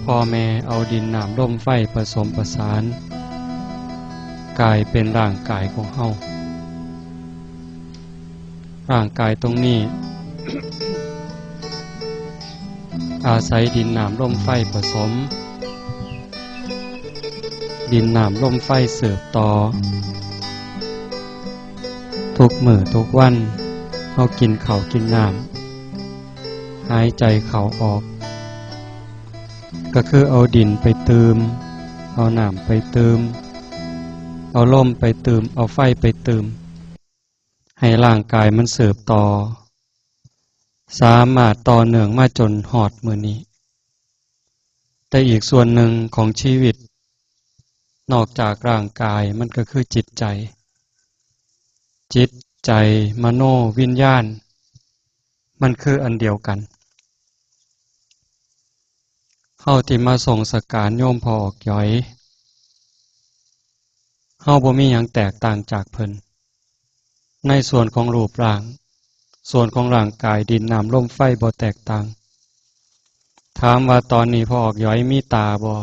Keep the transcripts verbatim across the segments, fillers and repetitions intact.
พ่อแม่เอาดินน้ำลมไฟผสมประสาน กลายเป็นร่างกายของเฮา ร่างกายตรงนี้ อาศัยดินน้ำลมไฟผสม ดินน้ำลมไฟสืบต่อ ทุกมื้อทุกวัน เฮากินข้าวกินน้ำ หายใจเข้าออก ก็คือเอาดินไปตื่ม เอาน้ำไปตื่ม เอาลมไปตื่ม เอาไฟไปตื่ม ให้ร่างกายมันสืบต่อ สามารถต่อเนื่องมาจนฮอดมื้อนี้ แต่อีกส่วนหนึ่งของชีวิต นอกจากร่างกายมันก็คือจิตใจ จิตใจ มโนวิญญาณ มันคืออันเดียวกัน เฮาที่มาส่งสการโยมพ่อออกหยอย เฮาบ่มีหยังแตกต่างจากเพิ่น ในส่วนของรูปร่าง ส่วนของร่างกาย ดินน้ำลมไฟบ่แตกต่าง ถามว่าตอนนี้พ่อออกหยอยมีตาบ่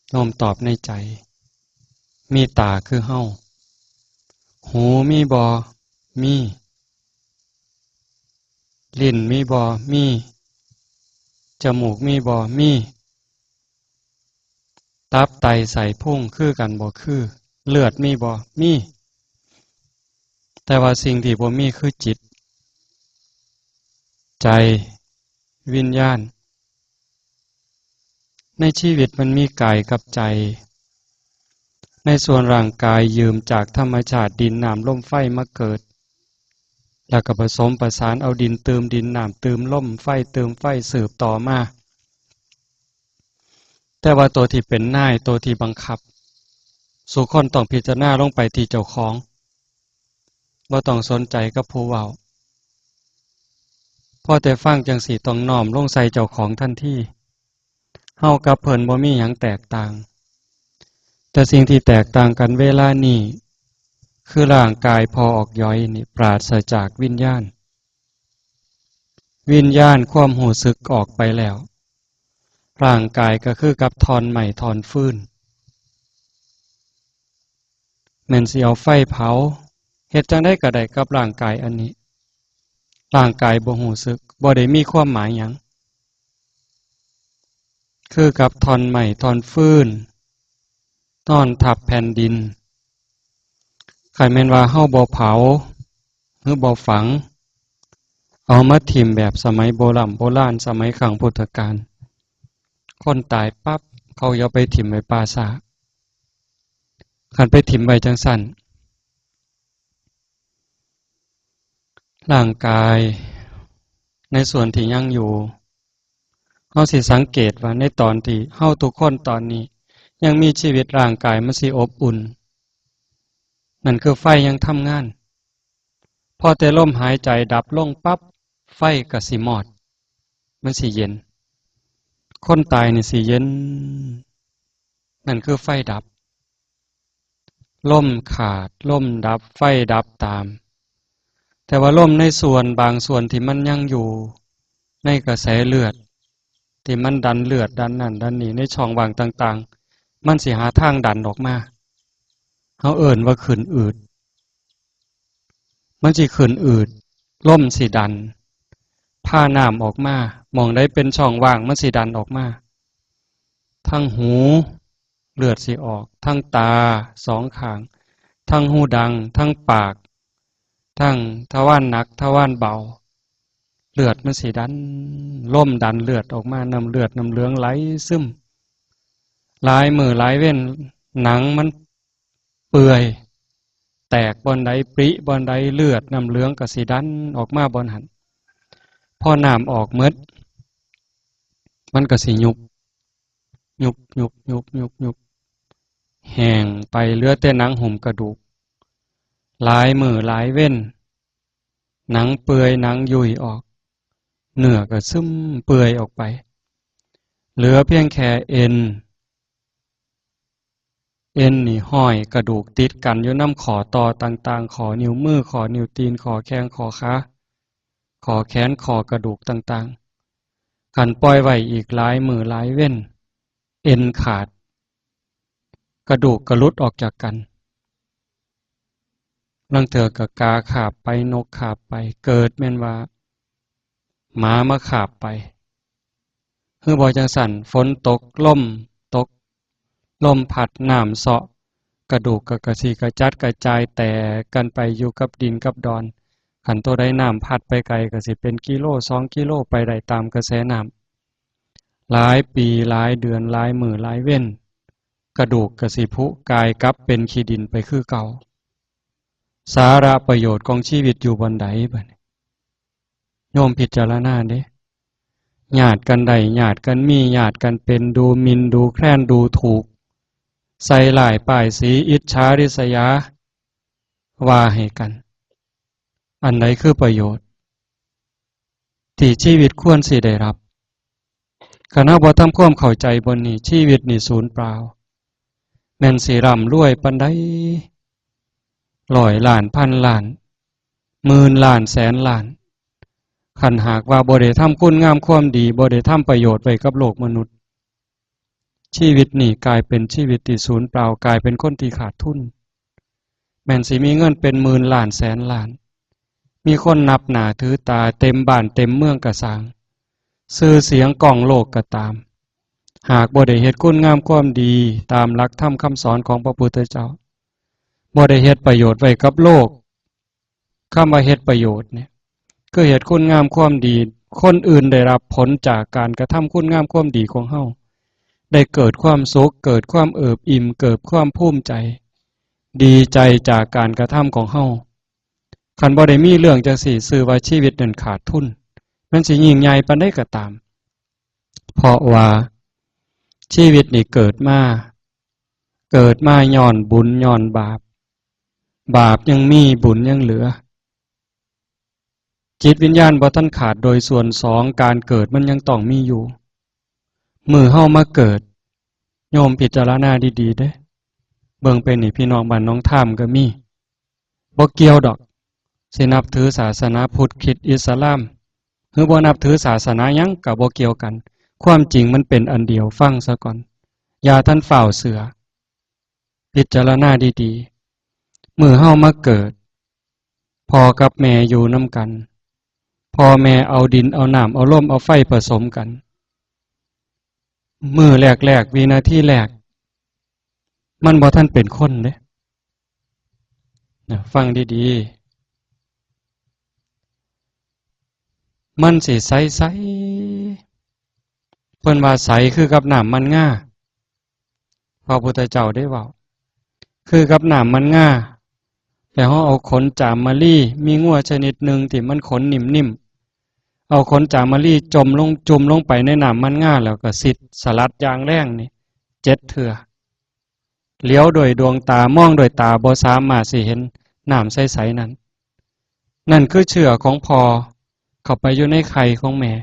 โยมตอบในใจ มีตาคือเฮา หูมีบ่ มี ลิ้นมีบ่ มี จมูกมีบ่ มี ตับไตไส้พุงคือกันบ่ คือ เลือดมีบ่ มี แต่ว่าสิ่งที่บ่มีคือจิต ใจ วิญญาณ ในชีวิตมันมีกายกับใจ ในส่วนร่างกายยืมจากธรรมชาติดินน้ำลมไฟมาเกิด แล้วก็ผสมประสานเอาดินตื่มดิน น้ำตื่มลม ไฟตื่มไฟสืบต่อมา แต่ว่าตัวที่เป็นนาย ตัวที่บังคับ สู่คนต้องพิจารณาลงไปที่เจ้าของ บ่ต้องสนใจกับผู้เว้า พอแต่ฟังจั่งซี้ต้องน้อมลงใส่เจ้าของทันที เฮากับเพิ่นบ่มีหยังแตกต่าง แต่สิ่งที่แตกต่างกันเวลานี้ คือร่างกายพ่อออกหยอยนี่ปราศจากวิญญาณ วิญญาณความรู้สึกออกไปแล้ว ร่างกายก็คือกับท่อนไม้ท่อนฟืน แม่นสิเอาไฟเผา เฮ็ดจั่งใดก็ได้กับร่างกายอันนี้ ร่างกายบ่รู้สึก บ่ได้มีความหมายหยัง คือกับท่อนไม้ท่อนฟืน นอนทับแผ่นดิน คันแม่นว่าเฮาบ่เผา หรือบ่ฝัง เอามาถิ่มแบบสมัยโบร่ำโบราณ สมัยครั้งพุทธกาล คนตายปั๊บ เขาเอาไปถิ่มไว้ป่าช้า คันไปถิ่มไว้จั่งซั้น ร่างกายในส่วนที่ยังอยู่ เฮาสิสังเกตว่าในตอนที่เฮาทุกคนตอนนี้ยังมีชีวิต ร่างกายมันสิอบอุ่น นั่นคือไฟยังทำงาน พอแต่ลมหายใจดับลงปั๊บ ไฟก็สิมอด มันสิเย็น คนตายนี่สิเย็น นั่นคือไฟดับ ลมขาด ลมดับ ไฟดับตาม แต่ว่าลมในส่วนบางส่วนที่มันยังอยู่ ในกระแสเลือด ที่มันดันเลือดดันนั่นดันนี่ในช่องว่างต่างๆ มันสิหาทางดันออกมา เฮาเอิ้นว่าขึ้นอืด มันสิขึ้นอืด ลมสิดัน พาน้ำออกมา หม่องใดเป็นช่องว่างมันสิดันออกมา ทั้งหู เลือดสิออก ทั้งตาสองข้าง ทั้งหูดัง ทั้งปาก ทั้งทวารหนัก ทวารเบา เลือดมันสิดัน ลมดันเลือดออกมา น้ำเลือดน้ำเหลืองไหลซึม หลายมื้อหลายเว็น หนังมันเปื่อย แตกบ่อนใด ปริบ่อนใด เลือดน้ำเหลืองก็สิดันออกมาบ่อนหั้น พอน้ำออกหมด มันก็สิยุบ ยุบ ยุบ ยุบ ยุบ ยุบ แห้งไป เหลือแต่หนังหุ้มกระดูก หลายมื้อหลายเว็น หนังเปื่อยหนังยุ่ยออก เนื้อก็ซึมเปื่อยออกไป เหลือเพียงแค่เอ็น เอ็นนี่ห้อยกระดูกติดกันอยู่นำข้อต่อต่างๆ ข้อนิ้วมือ ข้อนิ้วตีน ข้อแข้ง ข้อขา ข้อแขน ข้อกระดูกต่าง คันปล่อยไว้อีกหลายมื้อหลายเว็น เอ็นขาด กระดูกก็หลุดออกจากกัน ลางเทื่อก็กาคาบไป นกคาบไป เกิดแม่นว่าหมามาคาบไป คือบ่จั่งซั้น ฝนตก ลมตก ลมพัด น้ำเซาะ กระดูกก็กระสิกระจัดกระจายแตกกันไปอยู่กับดินกับดอน คันโตใดน้ำพัดไปไกลก็สิเป็นกิโลสองกิโลไปได้ตามกระแสน้ำ หลายปีหลายเดือนหลายมื้อหลายเว็น กระดูกก็สิผุกลายกลับเป็นขี้ดินไปคือเก่า สาระประโยชน์ของชีวิตอยู่บ่อนใดบัดนี้ โยมพิจารณาเด้ ญาติกันได้ ญาติกันมี ญาติกันเป็น ดูหมิ่น ดูแคลน ดูถูก ใส่ร้ายป้ายสี อิจฉาริษยา ว่าให้กัน อันใดคือประโยชน์ ที่ชีวิตควรสิได้รับ คันเฮาบ่ทำความเข้าใจบ่อนนี้ ชีวิตนี่สูญเปล่า แม่นสิร่ำรวยปานใด ร้อยล้าน พันล้าน หมื่นล้าน แสนล้าน คันหากว่าบ่ได้ทำคุณงามความดี บ่ได้ทำประโยชน์ไว้กับโลกมนุษย์ ชีวิตนี่กลายเป็นชีวิตที่สูญเปล่า กลายเป็นคนที่ขาดทุน แม่นสิมีเงินเป็นหมื่นล้านแสนล้าน มีคนนับหน้าถือตาเต็มบ้านเต็มเมืองกะซ่าง ชื่อเสียงก้องโลกก็ตาม หากบ่ได้เฮ็ดคุณงามความดีตามหลักธรรมคำสอนของพระพุทธเจ้า บ่ได้เฮ็ดประโยชน์ไว้กับโลก คำว่าเฮ็ดประโยชน์เนี่ย คือเฮ็ดคุณงามความดี คนอื่นได้รับผลจากการกระทำคุณงามความดีของเฮา ได้เกิดความสุข เกิดความเอิบอิ่ม เกิดความภูมิใจ ดีใจจากการกระทำของเฮา คันบ่ได้มีเรื่องจั่งซี้ ชื่อว่าชีวิตนั้นขาดทุน มันสิยิ่งใหญ่ปานใดก็ตาม เพราะว่าชีวิตนี่เกิดมา เกิดมาย้อนบุญย้อนบาป บาปยังมี บุญยังเหลือ จิตวิญญาณบ่ทันขาดโดยส่วนสอง การเกิดมันยังต้องมีอยู่ มื้อเฮามาเกิด โยมพิจารณาดีๆ เด้ เบิ่งไปนี่ พี่น้องบ้านหนองทามก็มี บ่เกี่ยวดอก สินับถือศาสนาพุทธ คริสต์ อิสลาม หรือบ่นับถือศาสนาหยังก็บ่เกี่ยวกัน ความจริงมันเป็นอันเดียว ฟังซะก่อน อย่าทันฟ้าวเชื่อ พิจารณาดีๆ มื้อเฮามาเกิด พ่อกับแม่อยู่นำกัน พ่อแม่เอาดินเอาน้ำเอาลมเอาไฟผสมกัน มื้อแรกๆ วินาทีแรก มันบ่ทันเป็นคนเด้ นะ ฟังดีๆ มันสิใสๆ เพิ่นว่าใสคือกับน้ำมันงา พระพุทธเจ้าได้เว้า คือกับน้ำมันงา แล้วเฮาเอาขนจามรี มีงัวชนิดหนึ่งที่มันขนนิ่มๆ เอาขนจามรีจมลง จุ่มลงไปในน้ำมันงา แล้วก็สิดสลัดอย่างแรงนี่ เจ็ดเทื่อ เหลียวด้วยดวงตา มองด้วยตา บ่สามารถสิเห็นน้ำใสๆ นั้น นั่นคือเชื้อของพ่อเข้าไปอยู่ในไข่ของแม่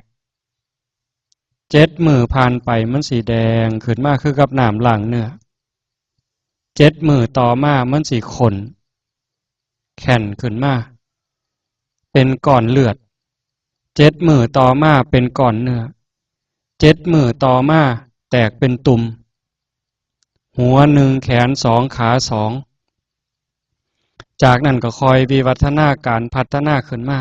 เจ็ดมื้อผ่านไปมันสิแดงขึ้นมาคือกับน้ำล้างเนื้อ เจ็ดมื้อต่อมามันสิข้น แข็งขึ้นมา เป็นก้อนเลือด เจ็ดมื้อต่อมาเป็นก้อนเนื้อ เจ็ดมื้อต่อมาแตกเป็นตุ่ม หัวหนึ่ง แขนสอง ขาสอง จากนั้นก็ค่อยวิวัฒนาการพัฒนาขึ้นมา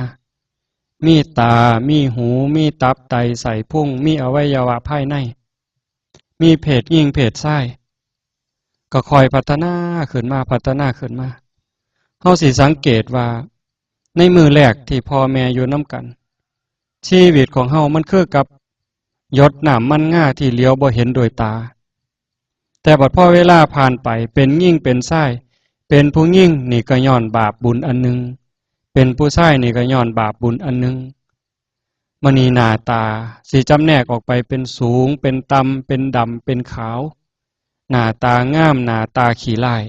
มีตา มีหู มีตับไตไส้พุง มีอวัยวะภายใน มีเพศหญิงเพศชาย ก็ค่อยพัฒนาขึ้นมา พัฒนาขึ้นมา เฮาสิสังเกตว่า ในมื้อแรกที่พ่อแม่อยู่นำกัน ชีวิตของเฮามันคือกับหยดน้ำมันงาที่เหลียวบ่เห็นด้วยตา แต่บัดพอเวลาผ่านไป เป็นหญิงเป็นชาย เป็นผู้หญิงนี่ก็ย้อนบาปบุญอันหนึ่ง เป็นผู้ชายนี่ก็ย้อนบาปบุญอันหนึ่ง มื้อนี้หน้าตาสิจำแนกออกไปเป็นสูง เป็นต่ำ เป็นดำ เป็นขาว หน้าตางาม หน้าตาขี้ร้าย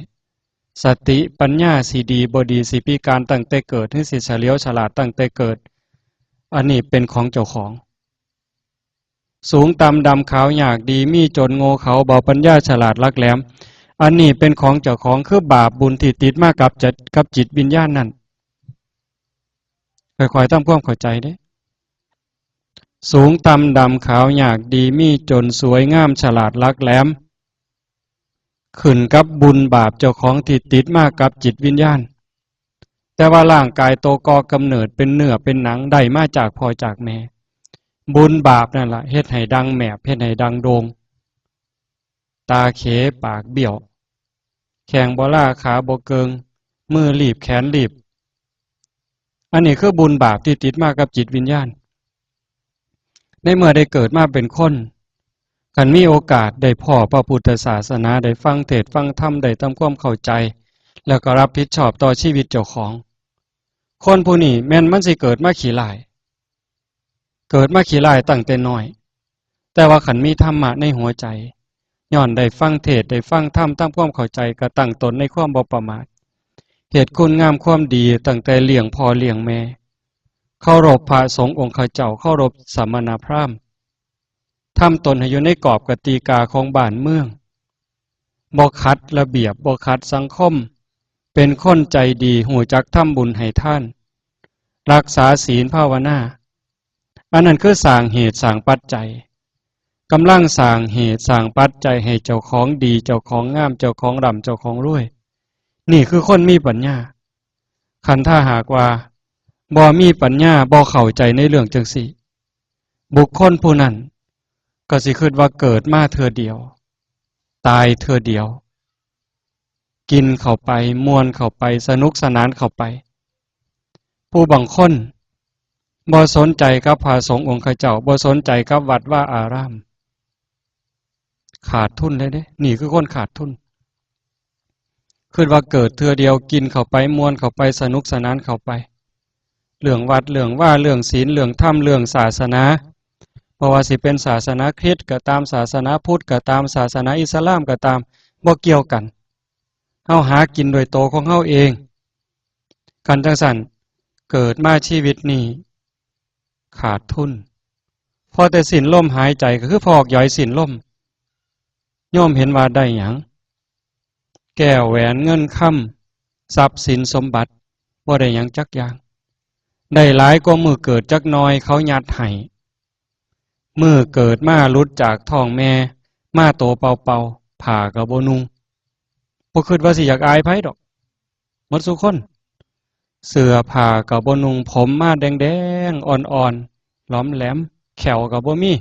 สติปัญญาสิดีบ่ดี สิพิการตั้งแต่เกิด หรือสิเฉลียวฉลาดตั้งแต่เกิด อันนี้เป็นของเจ้าของ สูงต่ำดำขาว ยากดีมีจน โง่เขลาเบา ปัญญาฉลาดหลักแหลม อันนี้เป็นของเจ้าของ คือบาปบุญที่ติดมากับจิต กับจิตวิญญาณนั่น ค่อยๆ ทำความเข้าใจเด้ สูงต่ำดำขาวยากดีมีจนสวยงามฉลาดหลักแหลม ขึ้นกับบุญบาปเจ้าของที่ติดมากับจิตวิญญาณ แต่ว่าร่างกายโตก่อกำเนิดเป็นเนื้อเป็นหนังได้มาจากพ่อจากแม่ บุญบาปนั่นล่ะเฮ็ดให้ดังแหมบ เฮ็ดให้ดังโด่ง ตาเขปากเบี้ยว แข้งบ่ลาขาบ่เกิง มือลีบแขนลีบ อันนี้คือบุญบาปที่ติดมากับจิตวิญญาณ ในเมื่อได้เกิดมาเป็นคน คันมีโอกาสได้พ้อพระพุทธศาสนา ได้ฟังเทศน์ฟังธรรม ได้ทำความเข้าใจ แล้วก็รับผิดชอบต่อชีวิตเจ้าของ คนผู้นี้แม่นมันสิเกิดมาขี้ร้าย เกิดมาขี้ร้ายตั้งแต่น้อย แต่ว่าคันมีธรรมะในหัวใจ ย้อนได้ฟังเทศน์ได้ฟังธรรม ทำความเข้าใจ ก็ตั้งตนในความบ่ประมาท เฮ็ดคุณงามความดีตั้งแต่เลี้ยงพ่อเลี้ยงแม่ เคารพพระสงฆ์องค์ข้าเจ้า เคารพสมณพราหมณ์ ทำตนให้อยู่ในกรอบกติกาของบ้านเมือง บ่ขัดระเบียบ บ่ขัดสังคม เป็นคนใจดี ฮู้จักทำบุญให้ทาน รักษาศีลภาวนา อันนั้นคือสร้างเหตุสร้างปัจจัย กำลังสร้างเหตุสร้างปัจจัยให้เจ้าของดี เจ้าของงาม เจ้าของร่ำ เจ้าของรวย นี่คือคนมีปัญญา คันถ้าหากว่าบ่มีปัญญา บ่เข้าใจในเรื่องจั่งซี้ บุคคลผู้นั้นก็สิคิดว่าเกิดมาเทื่อเดียว ตายเทื่อเดียว กินเข้าไป ม่วนเข้าไป สนุกสนานเข้าไป ผู้บางคนบ่สนใจกับพระสงฆ์องค์ข้าเจ้า บ่สนใจกับวัดวาอาราม ขาดทุนเลยเด้ นี่คือคนขาดทุน คิดว่าเกิดเทื่อเดียว กินเข้าไป ม่วนเข้าไป สนุกสนานเข้าไป เรื่องวัด เรื่องวา เรื่องศีล เรื่องธรรม เรื่องศาสนา บ่ว่าสิเป็นศาสนาคริสต์ก็ตาม ศาสนาพุทธก็ตาม ศาสนาอิสลามก็ตาม บ่เกี่ยวกัน เฮาหากินโดยโตของเฮาเอง คันจั่งซั้น เกิดมาชีวิตนี้ ขาดทุน พอแต่สิ้นลมหายใจก็คือพอกหยอยสิ้นลม โยมเห็นว่าได้หยัง แก้วแหวนเงินคำ ทรัพย์สินสมบัติ บ่ได้หยังจักอย่าง ได้หลายกว่ามื้อเกิดจักหน่อย เขายัดให้ มื้อเกิดมาหลุดจากท้องแม่ มาโตเปล่าๆ ผ้าก็บ่นุ่ง บ่คิดว่าสิอยากอายไผดอก หมดซุคน เสื้อผ้าก็บ่นุ่ง ผมมาแดงๆ อ่อนๆ หลอมแหลม แข้วก็บ่มี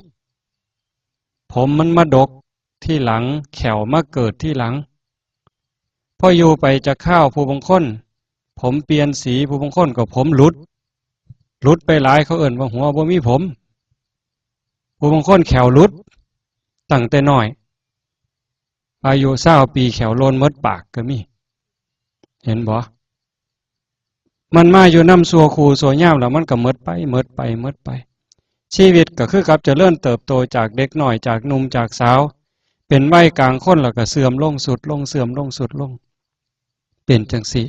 ผมมันมาดกทีหลัง แข้วมาเกิดทีหลัง พออยู่ไปจักคราว ผู้บางคน ผมเปลี่ยนสี ผู้บางคนก็ผมหลุด หลุดไปหลาย เขาเอิ้นว่าหัวบ่มีผม ผู้บางคนแข้วหลุด ตั้งแต่น้อย อายุซาวปีแข้วโลนหมดปากก็มี เห็นบ่ มันมาอยู่นำชั่วครู่ชั่วยามแล้วมันก็หมดไป หมดไป หมดไป ชีวิตก็คือกับเจริญเติบโตจากเด็กน้อย จากหนุ่ม จากสาว เป็นวัยกลางคนแล้วก็เสื่อมลง ทรุดลง เสื่อมลง ทรุดลง เป็นจั่งซี้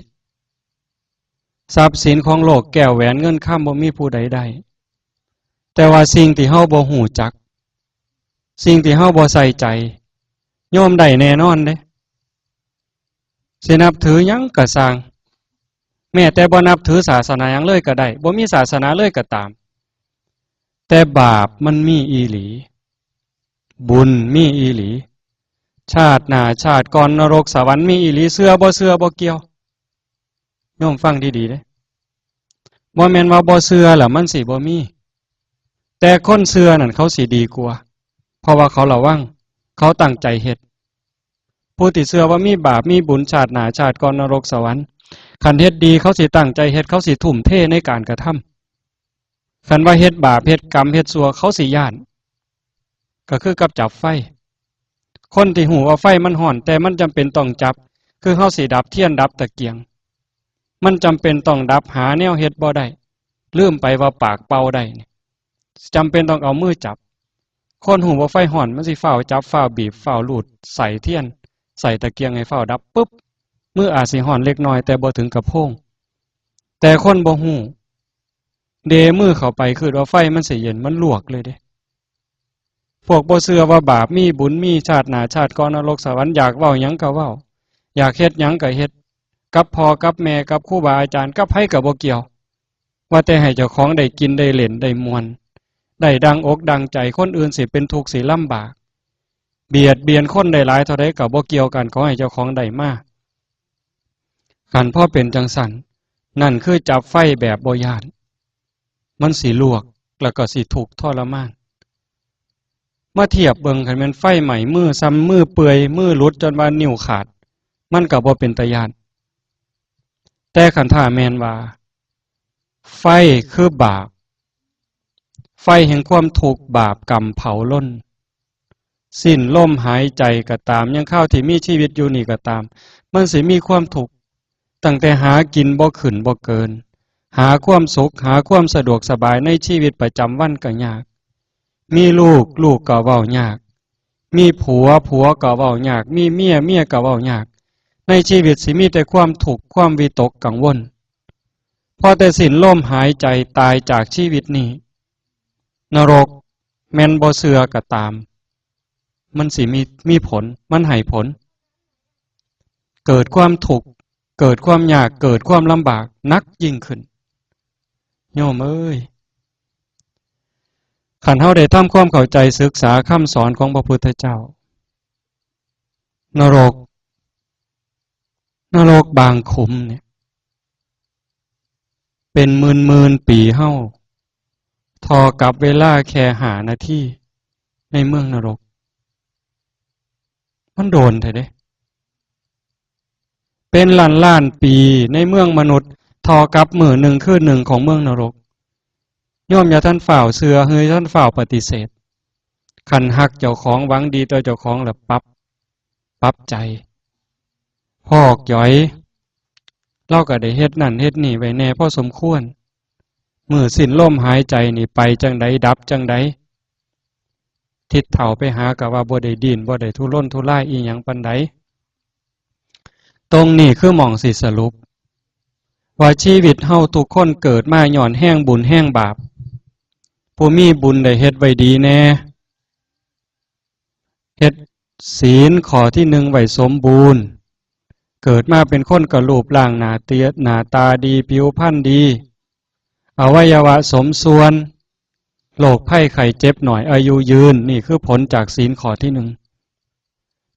ทรัพย์สินของโลก แก้วแหวนเงินคำ บ่มีผู้ใดได้ แต่ว่าสิ่งที่เฮาบ่ฮู้จัก สิ่งที่เฮาบ่ใส่ใจ โยมได้แน่นอนเด้ สินับถือหยังก็ซ่าง แม้แต่บ่นับถือศาสนาหยังเลยก็ได้ บ่มีศาสนาเลยก็ตาม แต่บาปมันมีอีหลี บุญมีอีหลี ชาติหน้าชาติก่อน นรกสวรรค์มีอีหลี เชื่อบ่เชื่อบ่เกี่ยว โยมฟังดีๆ เด้ บ่แม่นว่าบ่เชื่อแล้วมันสิบ่มี แต่คนเชื่อนั่นเขาสิดีกว่า เพราะว่าเขาระวัง เขาตั้งใจเฮ็ด ผู้ที่เชื่อว่ามีบาปมีบุญ ชาติหน้าชาติก่อน นรกสวรรค์ คันเฮ็ดดีเขาสิตั้งใจเฮ็ด เขาสิทุ่มเทในการกระทำ คันว่าเฮ็ดบาป เฮ็ดกรรม เฮ็ดชั่ว เขาสิย้าน ก็คือกับจับไฟ คนที่ฮู้ว่าไฟมันร้อน แต่มันจำเป็นต้องจับ คือเฮาสิดับเทียนดับตะเกียง มันจำเป็นต้องดับ หาแนวเฮ็ดบ่ได้ ลืมไปว่าปากเป่าได้นี่ จำเป็นต้องเอามือจับ คนฮู้ว่าไฟร้อน มันสิฟ้าวจับ ฟ้าวบีบ ฟ้าวลูด ใส่เทียน ใส่ตะเกียงให้ฟ้าวดับปุ๊บ มืออาจสิร้อนเล็กน้อย แต่บ่ถึงกับโพง แต่คนบ่ฮู้ เดมือเข้าไป คิดว่าไฟมันสิเย็น มันลวกเลยเด้ พวกบ่เชื่อว่าบาปมีบุญมี ชาติหน้าชาติก่อน นรกสวรรค์ อยากเว้าหยังก็เว้า อยากเฮ็ดหยังก็เฮ็ด กับพ่อกับแม่ กับครูบาอาจารย์ กับไผก็บ่เกี่ยว ว่าแต่ให้เจ้าของได้กินได้เล่นได้ม่วน ได้ดังอกดังใจ คนอื่นสิเป็นทุกข์สิลำบาก เบียดเบียนคนได้หลายเท่าใดก็บ่เกี่ยวกัน ขอให้เจ้าของได้มา คันพอเป็นจั่งซั้น นั่นคือจับไฟแบบบ่ย้าน มันสิลวก แล้วก็สิทุกข์ทรมาน มาเทียบเบิ่ง คันแม่นไฟไหม้มือ ส่ำมือเปื่อย มือหลุดจนว่านิ้วขาด มันก็บ่เป็นตาย้าน แต่คันถ้าแม่นว่า ไฟคือบาป ไฟแห่งความทุกข์ บาปกรรมเผาลน สิ้นลมหายใจก็ตาม ยังคราวที่มีชีวิตอยู่นี่ก็ตาม มันสิมีความทุกข์ ตั้งแต่หากินบ่ขึ้นบ่เกิน หาความสุข หาความสะดวกสบายในชีวิตประจำวันก็ยาก มีลูก ลูกก็เว้ายาก มีผัว ผัวก็เว้ายาก มีเมีย เมียก็เว้ายาก ในชีวิตสิมีแต่ความทุกข์ ความวิตกกังวล พอแต่สิ้นลมหายใจตายจากชีวิตนี้ นรกแม่นบ่เชื่อก็ตาม มันสิมี มีผล มันให้ผล เกิดความทุกข์ เกิดความยาก เกิดความลำบากหนักยิ่งขึ้น โยมเอ้ย คันเฮาได้ทำความเข้าใจศึกษาคำสอนของพระพุทธเจ้า นรก นรกบางขุมเนี่ย เป็นหมื่นๆ ปีเฮา เท่ากับเวลาแค่ห้านาที ในเมืองนรก มันโดนแท้เด้ เป็นล้านๆ ปีในเมืองมนุษย์ เท่ากับมื้อหนึ่งคืนหนึ่งของเมืองนรก โยมอย่าทันฟ้าวเชื่อ หรืออย่าทันฟ้าวปฏิเสธ คันฮักเจ้าของ หวังดีต่อเจ้าของ แล้วปรับ ปรับใจ พอกหยอย ลาวก็ได้เฮ็ดนั่นเฮ็ดนี่ไว้แหน่พอสมควร มื้อสิ้นลมหายใจนี่ไปจั่งใด ดับจั่งใด ทิดเฒ่าไปหาก็ว่าบ่ได้ดิ้น บ่ได้ทุรนทุรายอิหยังปานใด ตรงนี้คือหม่องสิสรุป ว่าชีวิตเฮาทุกคนเกิดมาย้อนแฮงบุญแฮงบาป ผู้มีบุญได้เฮ็ดไว้ดีแหน่ เฮ็ดศีลข้อที่หนึ่งไว้สมบูรณ์ เกิดมาเป็นคนก็รูปร่างหน้าเตีย หน้าตาดี ผิวพรรณดี อวัยวะสมส่วน โรคภัยไข้เจ็บน้อย อายุยืน นี่คือผลจากศีลข้อที่หนึ่ง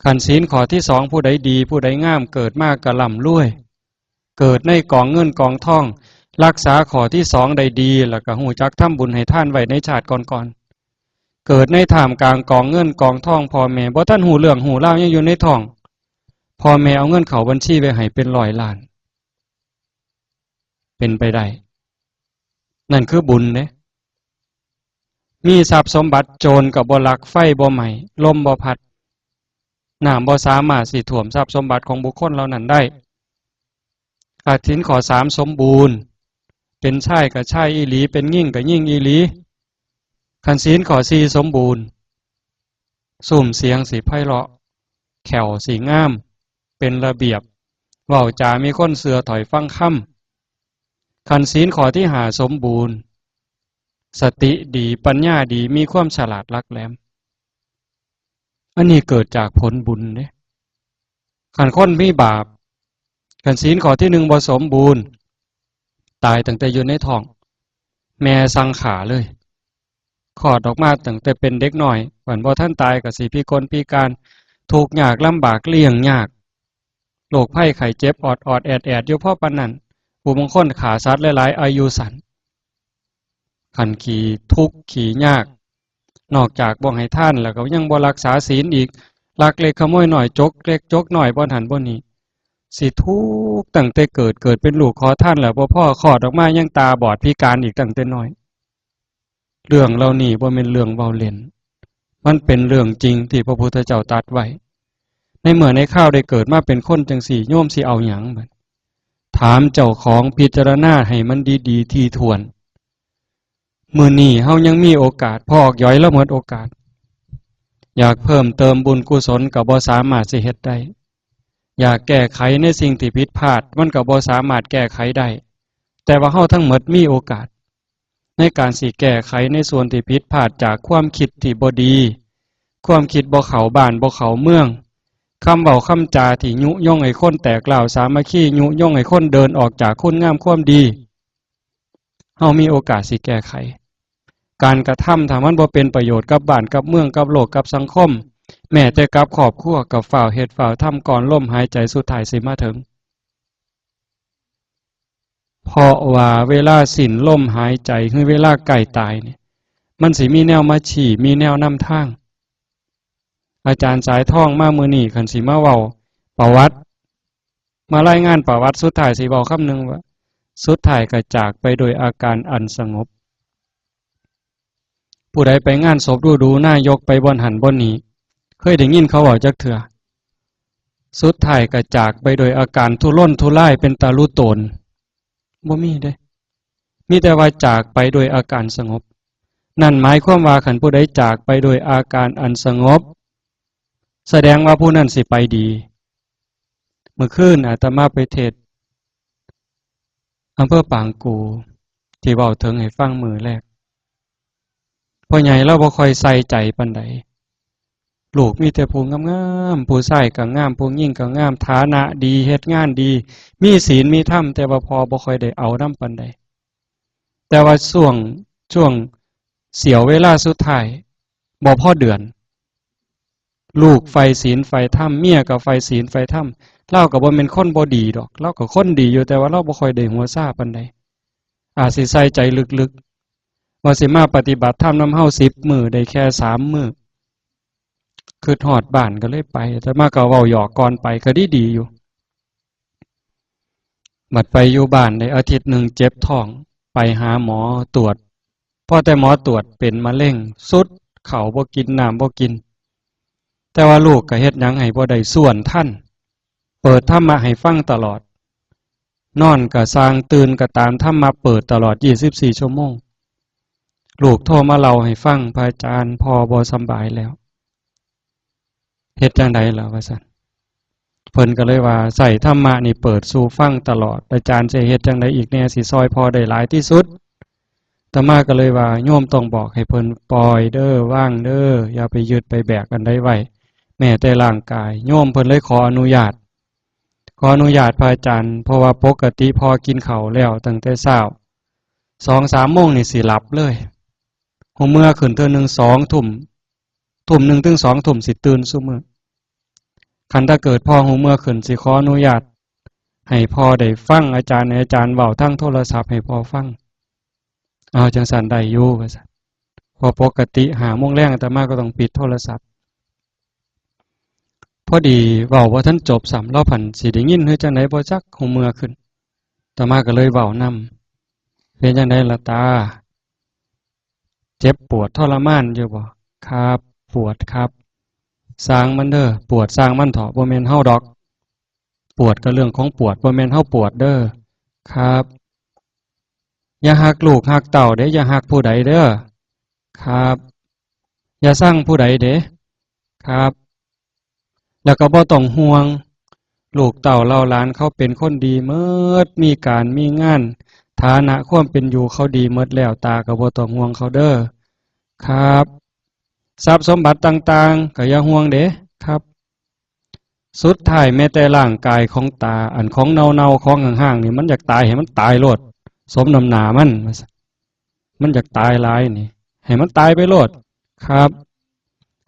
คันศีลข้อที่สอง ผู้ใดดี ผู้ใดงาม เกิดมาก็ร่ำรวย เกิดในกองเงินกองทอง รักษาข้อที่สองได้ดี แล้วก็ฮู้จักทำบุญให้ทานไว้ในชาติก่อนๆ เกิดในท่ามกลางกองเงินกองทอง พ่อแม่บ่ทันฮู้เรื่องฮู้ราว ยังอยู่ในท้อง พ่อแม่เอาเงินเข้าบัญชีไว้ให้เป็นร้อยล้าน เป็นไปได้ นั่นคือบุญเด้ มีทรัพย์สมบัติ โจรก็บ่ลัก ไฟบ่ไหม้ ลมบ่พัด น้ำบ่สามารถสิท่วมทรัพย์สมบัติของบุคคลเหล่านั้นได้ ถ้าศีลข้อสามสมบูรณ์ เป็นชายก็ชายอีหลี เป็นหญิงก็หญิงอีหลี คันศีลข้อสี่สมบูรณ์ ซุ่มเสียงสิไพเราะ แข้วสิงาม เป็นระเบียบ เว้าจามีคนเชื่อถ้อยฟังคำ คันศีลข้อที่ห้าสมบูรณ์ สติดี ปัญญาดี มีความฉลาดหลักแหลม อันนี้เกิดจากผลบุญเด้ คันคนมีบาป คันศีลข้อที่หนึ่งบ่สมบูรณ์ ตายตั้งแต่อยู่ในท้อง แม่สั่งฆ่าเลย คลอดออกมาตั้งแต่เป็นเด็กน้อย วันบ่ทันตายก็สิพิกลพิการ ทุกข์ยากลำบาก เลี้ยงยาก โรคภัยไข้เจ็บออดๆ แอดๆ อยู่พอปานนั้น ผู้บางคนฆ่าสัตว์หลายๆ อายุสั้น คันขี้ทุกข์ขี้ยาก นอกจากบ่ให้ทานแล้วก็ยังบ่รักษาศีลอีก ลักเล็กขโมยน้อย จกเล็กจกน้อย บ่หั้นบ่นี่ สิทุกข์ตั้งแต่เกิด เกิดเป็นลูกขอทานแล้วบ่พอ คลอดออกมายังตาบอดพิการอีกตั้งแต่น้อย เรื่องเหล่านี้บ่แม่นเรื่องเว้าเล่น มันเป็นเรื่องจริงที่พระพุทธเจ้าตรัสไว้ ในเมื่อในคราวได้เกิดมาเป็นคนจั่งซี้ โยมสิเอาหยังบัด ถามเจ้าของ พิจารณาให้มันดีๆ ถี่ถ้วน มื้อนี้เฮายังมีโอกาส พอกหยอยลาวหมดโอกาส อยากเพิ่มเติมบุญกุศลก็บ่สามารถสิเฮ็ดได้ อยากแก้ไขในสิ่งที่ผิดพลาด มันก็บ่สามารถแก้ไขได้ แต่ว่าเฮาทั้งหมดมีโอกาส ในการสิแก้ไขในส่วนที่ผิดพลาดจากความคิดที่บ่ดี ความคิดบ่เข้าบ้านบ่เข้าเมือง คำเว้าคำจาที่ยุยงให้คนแตกร้าวสามัคคี ยุยงให้คนเดินออกจากคุณงามความดี เฮามีโอกาสสิแก้ไข การกระทำถ้ามันบ่เป็นประโยชน์กับบ้านกับเมืองกับโลกกับสังคม แม้แต่กับครอบครัวก็ฟ้าวเฮ็ดฟ้าวทำก่อนลมหายใจสุดท้ายสิมาถึง เพราะว่าเวลาสิ้นลมหายใจ คือเวลาใกล้ตายเนี่ย มันสิมีแนวมาชี้ มีแนวนำทาง อาจารย์สายทองมามื้อนี้ คันสิมาเว้าประวัติ มารายงานประวัติ สุดท้ายสิเว้าคำหนึ่งว่า สุดท้ายก็จากไปโดยอาการอันสงบ ผู้ใดไปงานศพดูๆ นายกไปบ่อนหั้นบ่อนนี้ เคยได้ยินเขาเว้าจักเทื่อ สุดท้ายก็จากไปโดยอาการทุรนทุรายเป็นตาลุโตน บ่มีเด้ มีแต่ว่าจากไปโดยอาการสงบ นั่นหมายความว่าคันผู้ใดจากไปโดยอาการอันสงบ แสดงว่าผู้นั้นสิไปดี มื้อคืนอาตมาไปเทศน์อำเภอปางกู่ ที่เว้าถึงให้ฟังมื้อแรก พ่อใหญ่ลาวบ่ค่อยใส่ใจปานใด ลูกมีแต่ผู้งามๆ ผู้ชายก็งาม ผู้หญิงก็งาม ฐานะดี เฮ็ดงานดี มีศีลมีธรรม แต่ว่าพ่อบ่ค่อยได้เอานำปานใด แต่ว่าช่วง ช่วงเสี้ยวเวลาสุดท้าย บ่พอเดือน ลูกใฝ่ศีลใฝ่ธรรม เมียก็ใฝ่ศีลใฝ่ธรรม ลาวก็บ่แม่นคนบ่ดีดอก ลาวก็คนดีอยู่ แต่ว่าลาวบ่ค่อยได้หัวซาปานใด อาจสิใส่ใจลึกๆ ว่าสิมาปฏิบัติธรรมนำเฮาสิบมื้อ ได้แค่สามมื้อ คิดฮอดบ้านก็เลยไป แต่มาก็เว้าหยอกก่อนไป ก็ดีๆ อยู่ บัดไปอยู่บ้านได้อาทิตย์หนึ่งเจ็บท้อง ไปหาหมอตรวจ พอแต่หมอตรวจเป็นมะเร็ง สุด ข้าวบ่กิน น้ำบ่กิน แต่ว่าลูกก็เฮ็ดหยังให้บ่ได้ ชวนทัน เปิดธรรมะให้ฟังตลอด นอนก็ซ่าง ตื่นก็ตาม ธรรมะเปิดตลอด ยี่สิบสี่ ชั่วโมง ลูกโทรมาเล่าให้ฟัง พระอาจารย์ พ่อบ่สำบายแล้ว เฮ็ดจั่งใดล่ะ ว่าซั่น เพิ่นก็เลยว่า ใช้ธรรมะนี่เปิดสู่ฟังตลอด อาจารย์สิเฮ็ดจั่งใดอีกแน่ สิซ่อยพ่อได้หลายที่สุด อาตมาก็เลยว่า โยมต้องบอกให้เพิ่นปล่อยเด้อ วางเด้อ อย่าไปยึดไปแบกอันใดไว้ แม้แต่ร่างกาย โยมเพิ่นเลยขออนุญาต ขออนุญาตพระอาจารย์ เพราะว่าปกติพ่อกินข้าวแล้วตั้งแต่เช้า สองสามโมงนี่สิหลับเลย ฮู้เมื่อขึ้นเทื่อหนึ่งสองทุ่ม ทุ่มหนึ่งถึงสองทุ่มสิตื่นซุมื้อ คันถ้าเกิดพ่อฮู้เมื่อขึ้น สิขออนุญาตให้พ่อได้ฟังอาจารย์ ให้อาจารย์เว้าทางโทรศัพท์ให้พ่อฟัง เอา จั่งซั้นได้อยู่ ว่าซั่น เพราะปกติห้าโมงแลงอาตมาก็ต้องปิดโทรศัพท์ พอดีเว้าบ่ทันจบซ้ำ ลาวพันสิได้ยินหรือจั่งใดบ่จัก ฮู้เมื่อขึ้น อาตมาก็เลยเว้านำ เป็นจั่งใดล่ะตา เจ็บปวดทรมานอยู่บ่ ครับ ปวดครับ ซ่างมันเด้อ ปวดซ่างมันเถาะ บ่แม่นเฮาดอก ปวดก็เรื่องของปวด บ่แม่นเฮาปวดเด้อ ครับ อย่าฮักลูกฮักเต้าเด้ อย่าฮักผู้ใดเด้อ ครับ อย่าซังผู้ใดเด้ ครับ แล้วก็บ่ต้องห่วง ลูกเต้าเหล่าหลานเขาเป็นคนดีหมด มีการมีงาน ฐานะความเป็นอยู่เขาดีหมดแล้ว ตาก็บ่ต้องห่วงเขาเด้อ ครับ ทรัพย์สมบัติต่างๆ ก็อย่าห่วงเด้ ครับ สุดท้ายแม้แต่ร่างกายของตา อันของเน่าๆ ของห่างๆ นี่ มันอยากตายให้มันตายโลด สมน้ำหน้ามัน มันอยากตายหลายนี่ ให้มันตายไปโลด ครับ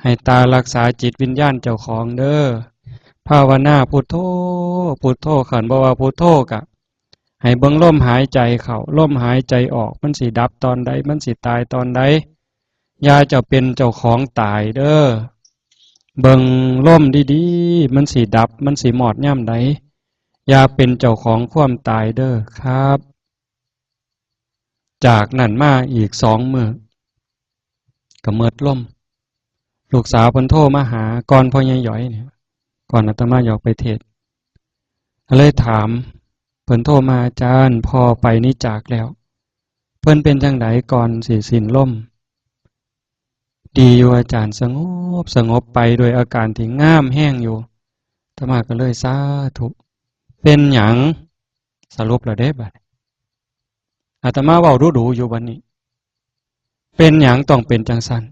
ให้ตารักษาจิตวิญญาณเจ้าของเด้อ ภาวนาพุทโธ พุทโธ คันบ่ว่าพุทโธกะ ให้เบิ่งลมหายใจเข้า ลมหายใจออก มันสิดับตอนใด มันสิตายตอนใด อย่าเจ้าเป็นเจ้าของตายเด้อ เบิ่งลมดีๆ มันสิดับ มันสิมอดยามใด อย่าเป็นเจ้าของความตายเด้อครับ จากนั้นมาอีกสองมื้อ ก็หมดลม ลูกสาวเพิ่นโทรมาหา ก่อนพ่อใหญ่หยอยเนี่ย ก่อนอาตมาอยากไปเทศน์ ก็เลยถาม เพิ่นโทรมา อาจารย์ พ่อไปนี้จากแล้ว เพิ่นเป็นจั่งใดก่อนสิสิ้นลม ดีอยู่อาจารย์ สงบ สงบไปโดยอาการที่งามแฮงอยู่ อาตมาก็เลยสาธุ เป็นหยัง สรุปแล้วเด้บัดนี้ อาตมาเว้าดูๆ อยู่บัดนี้ เป็นหยังต้องเป็นจั่งซั้น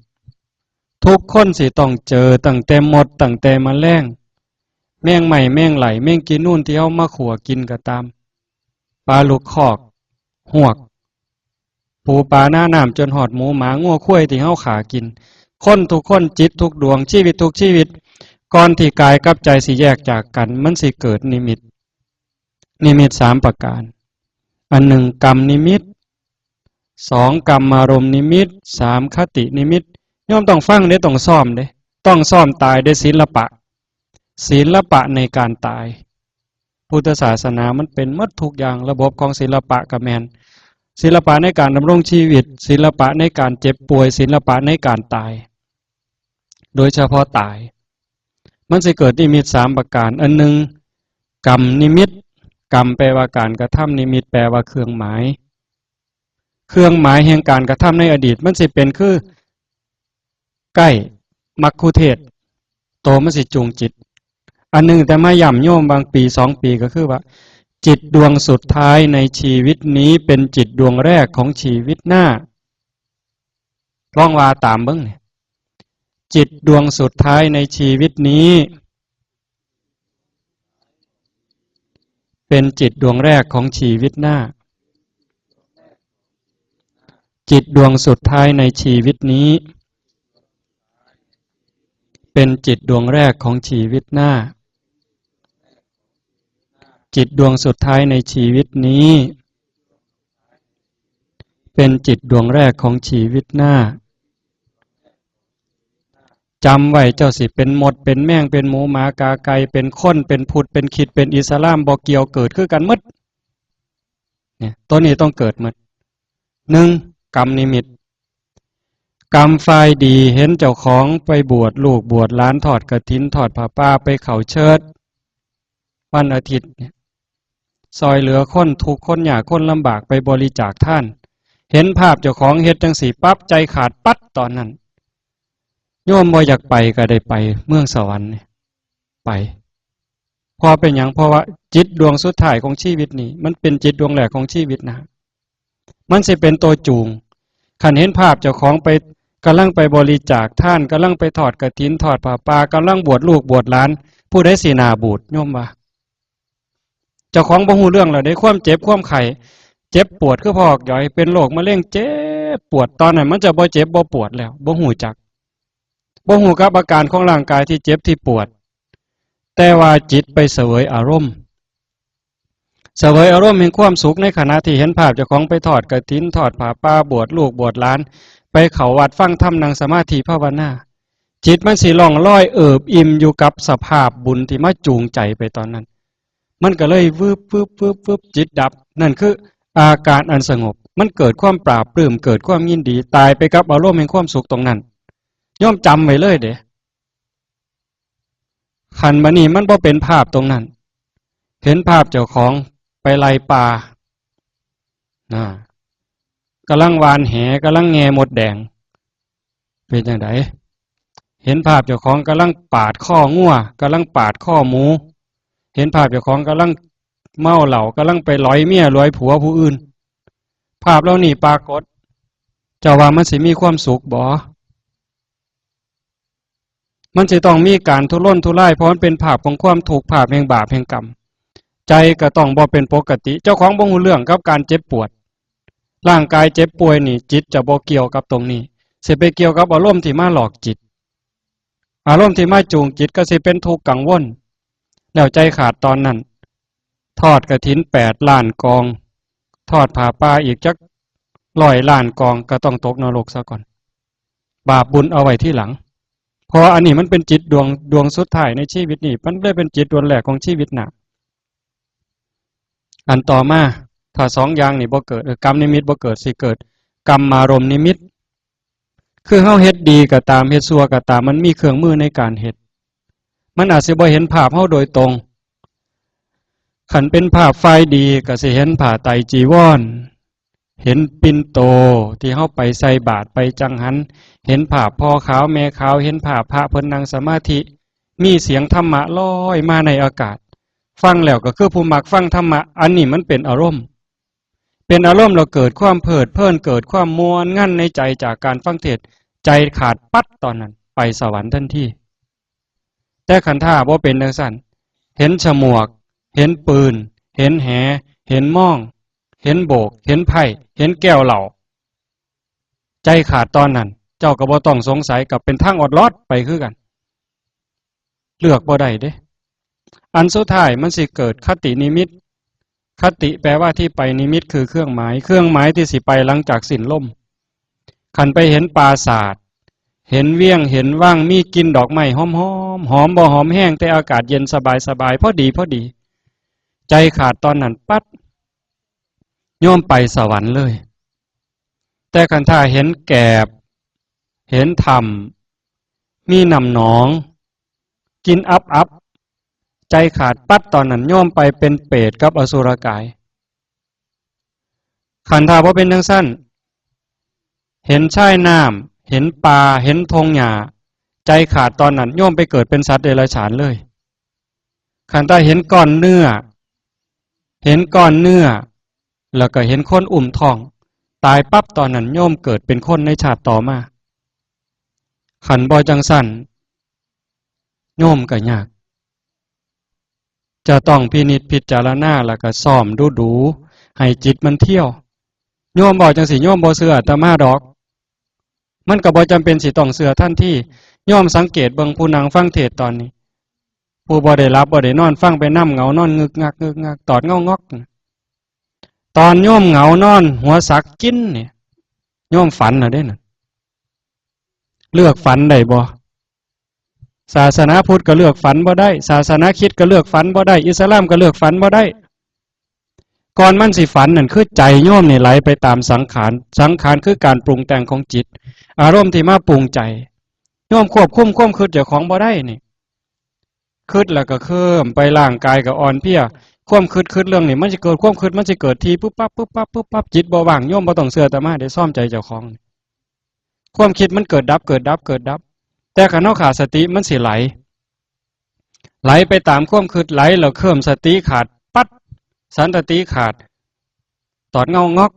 ทุกคนสิต้องเจอ ตั้งแต่มด ตั้งแต่แมลง แมงไหม้ แมงไหล่ แมงกีนูนที่เฮามาขั่วกินก็ตาม ปลาลูกคอก ฮวก ปูปลาหน้าน้ำ จนฮอดหมูหมางัวควายที่เฮาฆ่ากิน คนทุกคน จิตทุกดวง ชีวิตทุกชีวิต ก่อนที่กายกับใจสิแยกจากกัน มันสิเกิดนิมิต นิมิตสามประการ อันหนึ่งกรรมนิมิต สองกรรมารมณ์นิมิต สามคตินิมิต โยมต้องฟังเด้ ต้องซ้อมเด้ ต้องซ้อมตายเด้ ศิลปะ ศิลปะในการตาย พุทธศาสนามันเป็นหมดทุกอย่าง ระบบของศิลปะก็แม่น ศิลปะในการดำรงชีวิต ศิลปะในการเจ็บป่วย ศิลปะในการตาย โดยเฉพาะตาย มันสิเกิดนิมิตสามประการ อันหนึ่งกรรมนิมิต กรรมแปลว่าการกระทำ นิมิตแปลว่าเครื่องหมาย เครื่องหมายแห่งการกระทำในอดีต มันสิเป็นคือ ใกล้ มัคคุเทศก์ โตมันสิจูงจิต อันหนึ่งแต่มาย้ำโยมบางปีสองปีก็คือว่า จิตดวงสุดท้ายในชีวิตนี้เป็นจิตดวงแรกของชีวิตหน้า ลองว่าตามเบิ่งนี่ จิตดวงสุดท้ายในชีวิตนี้ เป็นจิตดวงแรกของชีวิตหน้า จิตดวงสุดท้ายในชีวิตนี้ เป็นจิตดวงแรกของชีวิตหน้า จิตดวงสุดท้ายในชีวิตนี้ เป็นจิตดวงแรกของชีวิตหน้า จำไว้ เจ้าสิเป็นมด เป็นแมง เป็นหมูหมากาไก่ เป็นคน เป็นผุด เป็นขีด เป็นอิสลาม บ่เกี่ยว เกิดคือกันหมด เนี่ย ตัวนี้ต้องเกิดหมด หนึ่งกรรมนิมิต กรรมฝ่ายดี เห็นเจ้าของไปบวชลูกบวชหลาน ทอดกฐิน ทอดผ้าป่า ไปเข้าเชิด วันอาทิตย์เนี่ย ซอยเหลือคนทุกข์คนยากคนลำบาก ไปบริจาคทาน เห็นภาพเจ้าของเฮ็ดจังซี่ปั๊บ ใจขาดปั๊ดตอนนั้น โยมบ่อยากไปก็ได้ไป เมืองสวรรค์เนี่ย ไป เพราะเป็นหยัง เพราะว่าจิตดวงสุดท้ายของชีวิตนี่ มันเป็นจิตดวงแรกของชีวิตนะ มันสิเป็นตัวจูง คันเห็นภาพเจ้าของไป กำลังไปบริจาคทาน กำลังไปทอดกฐิน ทอดผ้าป่า กำลังบวชลูกบวชหลาน ผู้ใดสิหน้าบูด โยมว่า เจ้าของบ่ฮู้เรื่องแล้วเด้ ความเจ็บความไข้ เจ็บปวดคือพอกหยอย เป็นโรคมะเร็ง เจ็บปวด ตอนนั้นมันจะบ่เจ็บบ่ปวดแล้ว บ่ฮู้จัก บ่ฮู้กับอาการของร่างกายที่เจ็บที่ปวด แต่ว่าจิตไปเสวยอารมณ์ เสวยอารมณ์แห่งความสุขในขณะที่เห็นภาพเจ้าของไปทอดกฐิน ทอดผ้าป่า บวชลูกบวชหลาน ไปเข้าวัดฟังธรรม นั่งสมาธิภาวนา จิตมันสิล่องลอยเอิบอิ่มอยู่กับสภาพบุญที่มาจูงใจไปตอนนั้น มันก็เลยวืบวืบวืบวืบ จิตดับ นั่นคืออาการอันสงบ มันเกิดความปลาบปลื้ม เกิดความยินดี ตายไปกับอารมณ์แห่งความสุขตรงนั้น โยมจำไว้เลยเด้ คันบัดนี้มันบ่เป็นภาพตรงนั้น เห็นภาพเจ้าของไปไล่ปลา นะ กำลังหว่านแห กำลังแง่มดแดง เป็นจั่งใด เห็นภาพเจ้าของกำลังปาดคองัว กำลังปาดคอหมู เห็นภาพเจ้าของกำลังเมาเหล้า กำลังไปหลอยเมียหลอยผัวผู้อื่น ภาพเหล่านี้ปรากฏ เจ้าว่ามันสิมีความสุขบ่ มันสิต้องมีการทุรนทุราย เพราะมันเป็นภาพของความทุกข์ ภาพแห่งบาปแห่งกรรม ใจก็ต้องบ่เป็นปกติ เจ้าของบ่ฮู้เรื่องกับการเจ็บปวด ร่างกายเจ็บป่วยนี่ จิตจะบ่เกี่ยวกับตรงนี้ สิไปเกี่ยวกับอารมณ์ที่มาหลอกจิต อารมณ์ที่มาจูงจิตก็สิเป็นทุกข์กังวล แล้วใจขาดตอนนั้น ทอดกฐินแปดล้านกอง ทอดผ้าป่าอีกจักร้อยล้านกอง ก็ต้องตกนรกซะก่อน บาปบุญเอาไว้ทีหลัง เพราะว่าอันนี้มันเป็นจิตดวง ดวงสุดท้ายในชีวิตนี้ มันเลยเป็นจิตดวงแรกของชีวิตหน้า อันต่อมา ถ้าสองอย่างนี่บ่เกิด เออ กรรมนิมิตบ่เกิด สิเกิดกรรมารมณ์นิมิต คือเฮาเฮ็ดดีก็ตาม เฮ็ดชั่วก็ตาม มันมีเครื่องมือในการเฮ็ด มันอาจสิบ่เห็นภาพเฮาโดยตรง คันเป็นภาพฝ่ายดีก็สิเห็นผ้าไตรจีวร เห็นปิ่นโตที่เฮาไปใส่บาตรไปจังหัน เห็นภาพพ่อขาวแม่ขาว เห็นภาพพระเพิ่นนั่งสมาธิ มีเสียงธรรมะลอยมาในอากาศ ฟังแล้วก็คือผู้มักฟังธรรมะ อันนี้มันเป็นอารมณ์ เป็นอารมณ์แล้วเกิดความเพลิดเพลิน เกิดความม่วนงันในใจจากการฟังเทศน์ ใจขาดปั๊ดตอนนั้น ไปสวรรค์ทันที แต่คันถ้าบ่เป็นจั่งซั้น เห็นฉมวก เห็นปืน เห็นแห เห็นม่อง เห็นโบก เห็นไพ่ เห็นแก้วเหล้า ใจขาดตอนนั้น เจ้าก็บ่ต้องสงสัย ก็เป็นทางออดลอดไปคือกัน เลือกบ่ได้เด้ อันสุดท้ายมันสิเกิดคตินิมิต คติแปลว่าที่ไป นิมิตคือเครื่องหมาย เครื่องหมายที่สิไปหลังจากสิ้นลม คันไปเห็นปราสาท เห็นเวียง เห็นวัง มีกลิ่นดอกไม้หอมๆ หอมบ่หอมแฮง แต่อากาศเย็นสบายๆ พอดีพอดี ใจขาดตอนนั้นปั๊บ โยมไปสวรรค์เลย แต่คันถ้าเห็นแกบ เห็นถ้ำ มีน้ำหนอง กลิ่นอับๆ ใจขาดปั๊บ ตอนนั้นโยมไปเป็นเปรตกับอสุรกาย คันถ้าบ่เป็นจั่งซั้น เห็นชายน้ำ เห็นป่า เห็นทงหญ้า ใจขาดตอนนั้น โยมไปเกิดเป็นสัตว์เดรัจฉานเลย คันถ้าเห็นก้อนเนื้อ เห็นก้อนเนื้อ แล้วก็เห็นคนอุ้มท้อง ตายปั๊บ ตอนนั้นโยมเกิดเป็นคนในชาติต่อมา คันบ่จั่งซั้น โยมก็ยาก จะต้องพินิจพิจารณา แล้วก็ซ้อมดูๆ ให้จิตมันเที่ยว โยมเว้าจั่งซี้ โยมบ่เชื่ออาตมาดอก มันก็บ่จำเป็นสิต้องเชื่อทันที โยมสังเกตเบิ่งผู้นั่งฟังเทศน์ตอนนี้ ผู้บ่ได้หลับบ่ได้นอน ฟังไปนำ เหงานอนงึกงักงึกงัก ตอดเงางอก ตอนโยมเหงานอนหัวสักกินเนี่ย โยมฝันน่ะเด้น่ะ เลือกฝันได้บ่ ศาสนาพุทธก็เลือกฝันบ่ได้ ศาสนาคริสต์ก็เลือกฝันบ่ได้ อิสลามก็เลือกฝันบ่ได้ ก่อนมันสิฝันนั่นคือใจโยมนี่ไหลไปตามสังขาร สังขารคือการปรุงแต่งของจิต อารมณ์ที่มาปรุงใจ โยมควบคุมความคิดเจ้าของบ่ได้นี่ คิดแล้วก็เคลิ้มไป ร่างกายก็อ่อนเพลีย ความคิด คิดเรื่องนี้ มันสิเกิด ความคิดมันสิเกิดที ปุ๊บปั๊บ ปุ๊บปั๊บ ปุ๊บปั๊บ จิตบ่ว่าง โยมบ่ต้องเชื่ออาตมาเด้ ซ่อมใจเจ้าของ ความคิดมันเกิดดับ เกิดดับ เกิดดับ แต่คันเฮาขาดสติมันสิไหล ไหลไปตามความคิด ไหลแล้วเคลิ้ม สติขาด ปั๊บ สันตติขาด ตอดเงางอก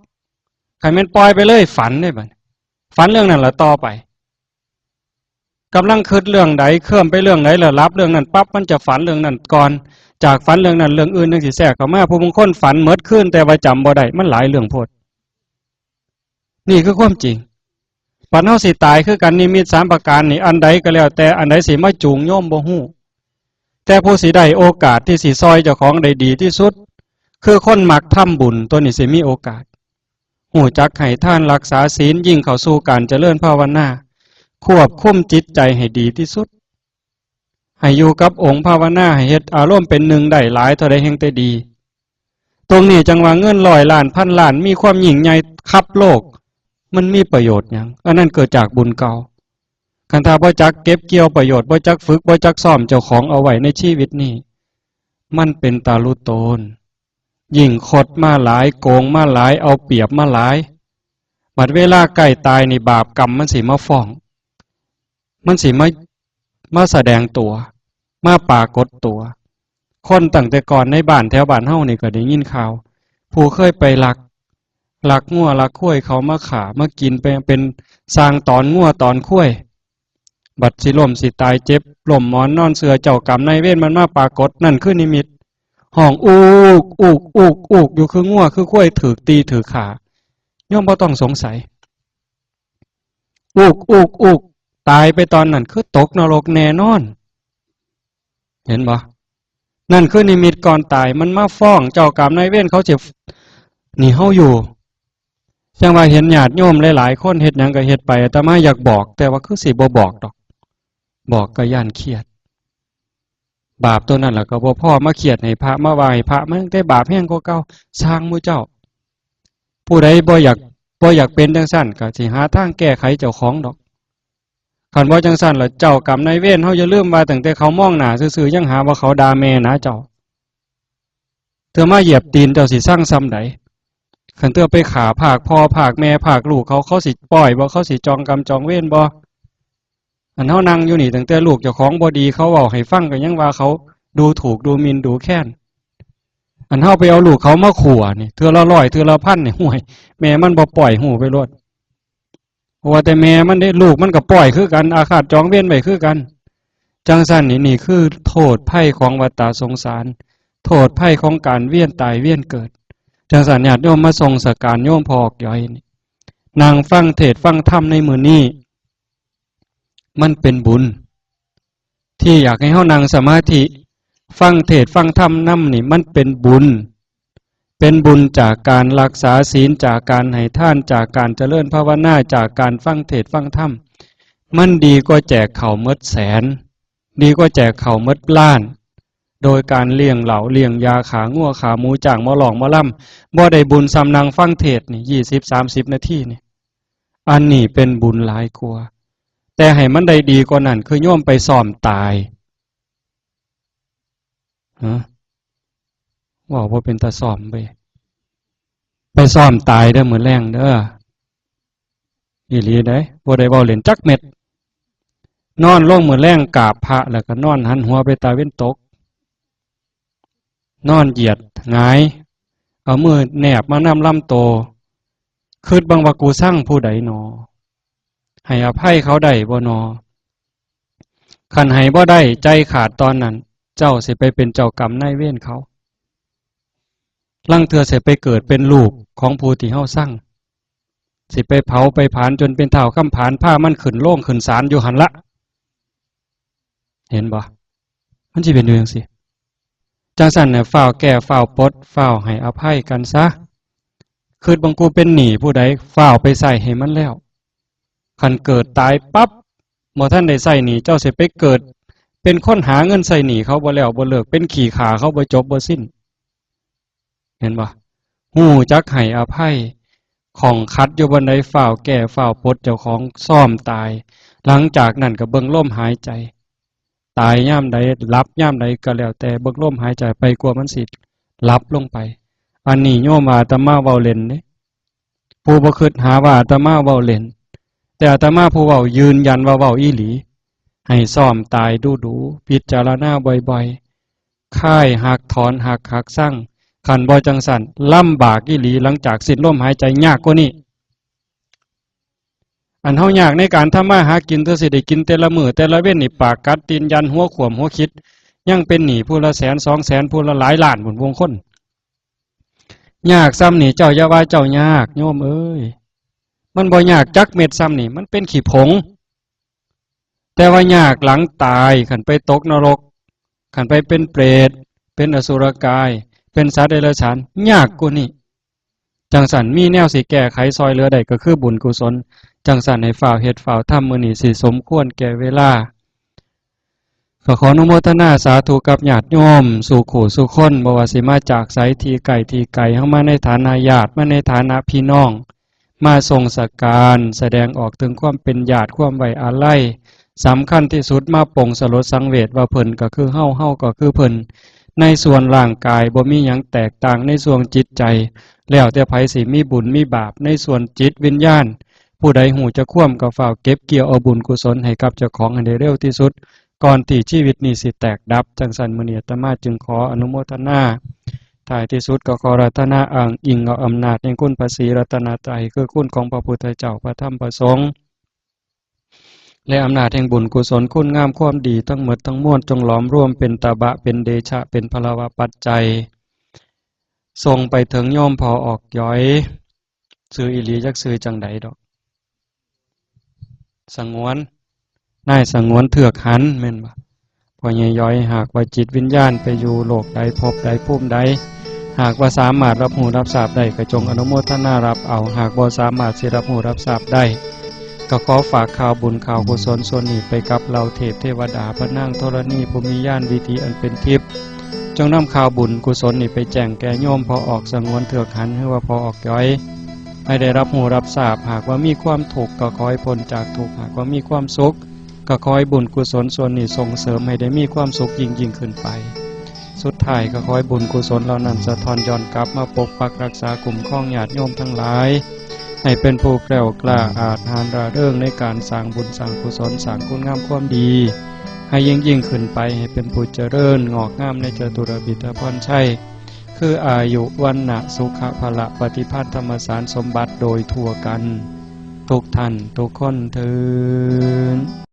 คันแม่นปล่อยไปเลย ฝันเด้บัดนี้ ฝันเรื่องนั้นละต่อไป กำลังคิดเรื่องใด เคลิ้มไปเรื่องใด แล้วหลับเรื่องนั้นปั๊บ มันจะฝันเรื่องนั้นก่อน จากฝันเรื่องนั้น เรื่องอื่นจั่งสิแทรกเข้ามา ผู้บางคนฝันหมดคืน แต่ว่าจำบ่ได้ มันหลายเรื่องโพด นี่คือความจริง บัดเฮาสิตายคือกัน นิมิตสามประการนี่ อันใดก็แล้วแต่ อันใดสิมาจูงโยมบ่ฮู้ แต่ผู้สิได้โอกาสที่สิซ่อยเจ้าของได้ดีที่สุด คือคนมักทำบุญ ตัวนี้สิมีโอกาส ฮู้จักให้ทาน รักษาศีล ยิ่งเข้าสู่การเจริญภาวนา ควบคุมจิตใจให้ดีที่สุด ให้อยู่กับองค์ภาวนา ให้เฮ็ดอารมณ์เป็นหนึ่งได้หลายเท่าใดแฮ่งแต่ดี ตรงนี้จั่งว่าเงินร้อยล้าน พันล้าน มีความยิ่งใหญ่คับโลก มันมีประโยชน์หยัง อันนั้นเกิดจากบุญเก่า คันถ้าบ่จักเก็บเกี่ยวประโยชน์ บ่จักฝึก บ่จักซ้อมเจ้าของเอาไว้ในชีวิตนี้ มันเป็นตาลุโตน ยิ่งคดมาหลาย โกงมาหลาย เอาเปรียบมาหลาย บัดเวลาใกล้ตายนี่ บาปกรรมมันสิมาฟ้อง มันสิมา มาแสดงตัว มาปรากฏตัว คนตั้งแต่ก่อนในบ้านแถวบ้านเฮานี่ก็ได้ยินข่าว ผู้เคยไปลัก ลักงัวลักควายเขามาฆ่า มากินไป เป็นสร้างตอนงัวตอนควาย บัดสิล้มสิตายเจ็บ ล้มหมอนนอนเสื่อ เจ้ากรรมนายเวรมันมาปรากฏ นั่นคือนิมิต ฮ้องอูก อูก อูก อูก อยู่คืองัวคือควายถูกตีถูกฆ่า โยมบ่ต้องสงสัย อูก อูก อูก ตายไปตอนนั้นคือตกนรกแน่นอน เห็นบ่ นั่นคือนิมิตก่อนตาย มันมาฟ้อง เจ้ากรรมนายเวรเขาสิหนีเฮาอยู่ จั่งว่าเห็นญาติโยมหลายๆคนเฮ็ดหยังก็เฮ็ดไป อาตมาอยากบอก แต่ว่าคือสิบ่บอกดอก บอกก็ย้านเครียด บาปตัวนั้นล่ะก็บ่พอ มาเครียดให้พระ มาว่าให้พระ มันได้บาปแฮงกว่าเก่า ซ่างหมู่เจ้า ผู้ใดบ่อยาก บ่อยากเป็นจั่งซั้น ก็สิหาทางแก้ไขเจ้าของดอก คันบ่จั่งซั้นล่ะ เจ้ากรรมนายเวรเฮา อย่าลืมว่าตั้งแต่เขามองหน้าซื่อๆ ยังหาว่าเขาด่าแม่หนาเจ้า เทื่อมาเหยียบตีนเจ้าสิซังส่ำใด คันเทื่อไปฆ่าพรากพ่อพรากแม่พรากลูกเขา เขาสิป้อยบ่ เขาสิจองกรรมจองเวรบ่ อันเฮานั่งอยู่นี่ ตั้งแต่ลูกเจ้าของบ่ดี เขาเว้าให้ฟังก็ยังว่าเขาดูถูกดูหมิ่นดูแคลน อันเฮาไปเอาลูกเขามาขั่วนี่ เทื่อละร้อย เทื่อละพันนี่ ห่วย แม่มันบ่ป้อย ฮู้ไปโลด ว่าแต่แม่มันเด้ ลูกมันก็ป้อยคือกัน อาฆาตจองเวรไว้คือกัน จั่งซั้นนี่ นี่คือโทษภัยของวัฏฏะสงสาร โทษภัยของการเวียนตายเวียนเกิด จั่งซั้นญาติโยมมาส่งสการโยมพ่อออกย้อยนี่ นั่งฟังเทศน์ฟังธรรมในมื้อนี้ มันเป็นบุญ ที่อยากให้เฮานั่งสมาธิ ฟังเทศน์ฟังธรรมนำนี่ มันเป็นบุญ เป็นบุญจากการรักษาศีล จากการให้ทาน จากการเจริญภาวนา จากการฟังเทศน์ฟังธรรม มันดีกว่าแจกข้าวหมดแสน ดีกว่าแจกข้าวหมดล้าน โดยการเลี้ยงเหล้าเลี้ยงยา ฆ่างัวฆ่าหมู จ้างหมอร้องหมอลำ บ่ได้บุญส่ำนั่งฟังเทศน์นี่ ยี่สิบ สามสิบ นาทีนี่ อันนี้เป็นบุญหลายกว่า แต่ให้มันได้ดีกว่านั้น คือโยมไปซ้อมตาย ฮะ เว้าบ่เป็นตาซ้อมเว้ย ไปซ้อมตายเด้อมื้อแลงเด้อ อีหลีเด้ บ่ได้เว้าเล่นจักเม็ด นอนลงมื้อแลงกราบพระ แล้วก็นอนหันหัวไปตะเว็นตก นอนเหยียดหงาย เอามือแนบมานำลำโต คิดเบิ่งว่ากูซังผู้ใดหนอ ให้อภัยเขาได้บ่หนอ คันให้บ่ได้ ใจขาดตอนนั้น เจ้าสิไปเป็นเจ้ากรรมนายเวรเขา ลางเทื่อสิไปเกิดเป็นลูกของผู้ที่เฮาซัง สิไปเผาไปผลาญจนเป็นท้าวคำผาน พามันขึ้นโลงขึ้นศาลอยู่หั่นละ เห็นบ่ มันสิเป็นอยู่จังซี่ จังซั่นน่ะ ฟ้าวแก้ ฟ้าวปลด ฟ้าวให้อภัยกันซะ คิดเบิ่งกูเป็นหนี้ผู้ใด ฟ้าวไปใช้ให้มันแล้ว คันเกิดตายปั๊บ บ่ทันได้ใช้หนี้ เจ้าสิไปเกิดเป็นคนหาเงินใช้หนี้เขาบ่แล้วบ่เลิก เป็นขี้ข้าเขาบ่จบบ่สิ้น เห็นบ่ ฮู้จักให้อภัย ข้องขัดอยู่บ่อนใด ฟ้าวแก้ ฟ้าวปลดเจ้าของ ซ้อมตาย หลังจากนั้นก็เบิ่งลมหายใจ ตายยามใด หลับยามใดก็แล้วแต่ เบิ่งลมหายใจไป กว่ามันสิหลับลงไป อันนี้โยมว่าอาตมาเว้าเล่นเด้ ผู้บ่คิดหาว่าอาตมาเว้าเล่น แต่อาตมาผู้เว้ายืนยันว่าเว้าอีหลี ให้ซ้อมตายดูๆ พิจารณาบ่อยๆ คายฮักถอนฮักฮักซัง คันบ่จังซั่น ลำบากอีหลี หลังจากสิ้นลมหายใจยากกว่านี้ อันเฮายากในการทำมาหากิน เทื่อสิได้กินแต่ละมื้อแต่ละเว็นนี่ ปากกัดตีนยัน หัวขวมหัวคิด ยังเป็นหนี้ผู้ละแสนสองแสน ผู้ละหลายล้านพุ้น บางคน ยากส่ำนี่ เจ้าอย่าว่าเจ้ายาก โยมเอ้ย มันบ่ยากจักเม็ดส่ำนี่ มันเป็นขี้ผง แต่ว่ายากหลังตาย คันไปตกนรก คันไปเป็นเปรต เป็นอสุรกาย เป็นสัตว์เดรัจฉาน ยากกว่านี้ จังซั่นมีแนวสิแก้ไขซอยเหลือได้ก็คือบุญกุศล จังซั่นให้ฟ้าวเฮ็ดฟ้าวทำ มื้อนี้สิสมควรแก่เวลา ก็ขออนุโมทนาสาธุกับญาติโยมสู่คู่สู่คน บ่ว่าสิมาจากไส ที่ใกล้ที่ไกล เฮามาในฐานะญาติ มาในฐานะพี่น้อง มาส่งสักการ แสดงออกถึงความเป็นญาติ ความไว้อาลัย สำคัญที่สุดมาปลงสลดสังเวชว่าเพิ่นก็คือเฮา เฮาก็คือเพิ่น ในส่วนร่างกายบ่มีหยังแตกต่าง ในส่วนจิตใจ แล้วแต่ไผสิมีบุญมีบาป ในส่วนจิตวิญญาณ ผู้ใดฮู้จักความก็ฟ้าวเก็บเกี่ยวเอาบุญกุศลให้กับเจ้าของให้ได้เร็วที่สุด ก่อนที่ชีวิตนี้สิแตกดับ จังซั่นมื้อนี้อาตมาจึงขออนุโมทนา ท้ายที่สุดก็ขออาราธนาอ้างอิงเอาอำนาจแห่งคุณพระศรีรัตนตรัย คือคุณของพระพุทธเจ้า พระธรรม พระสงฆ์ และอำนาจแห่งบุญกุศลคุณงามความดีทั้งหมดทั้งมวล จงหลอมรวมเป็นตบะ เป็นเดชะ เป็นพลวปัจจัย ส่งไปถึงโยมพ่อออกย้อย ชื่ออีหลีจักชื่อจังใดดอก สงวน นายสงวนเทือกหัน แม่นบ่ พ่อใหญ่ย้อย หากว่าจิตวิญญาณไปอยู่โลกใดภพใดภูมิใด หากว่าสามารถรับรู้รับทราบได้ก็จงอนุโมทนารับเอา หากบ่สามารถสิรับรู้รับทราบได้ ก็ขอฝากข่าวบุญข่าวกุศลส่วนนี้ไปกับเหล่าเทพเทวดาพระนางธรณีผู้มีญาณวิถีอันเป็นทิพย์ จงนำข่าวบุญกุศลนี้ไปแจ้งแก่โยมพ่อออกสงวนเทือกหัน หรือว่าพ่อออกย้อย ให้ได้รับรู้รับทราบ หากว่ามีความทุกข์ก็ขอให้พ้นจากทุกข์ หากว่ามีความสุขก็ขอให้บุญกุศลส่วนนี้ส่งเสริมให้ได้มีความสุขยิ่งยิ่งขึ้นไป สุดท้ายก็ขอให้บุญกุศลเหล่านั้นสะท้อนย้อนกลับมาปกปักรักษาคุ้มครองญาติโยมทั้งหลาย ให้เป็นผู้แกล้วกล้าอาจหาญร่าเริงในการสร้างบุญสร้างกุศลสร้างคุณงามความดี ให้ยิ่งยิ่งขึ้นไป ให้เป็นผู้เจริญงอกงามในจตุรพิธพรชัย คืออายุ วรรณะ สุขะ พละ ปฏิภาณ ธรรมสารสมบัติโดยทั่วกัน ทุกท่านทุกคนเทอญ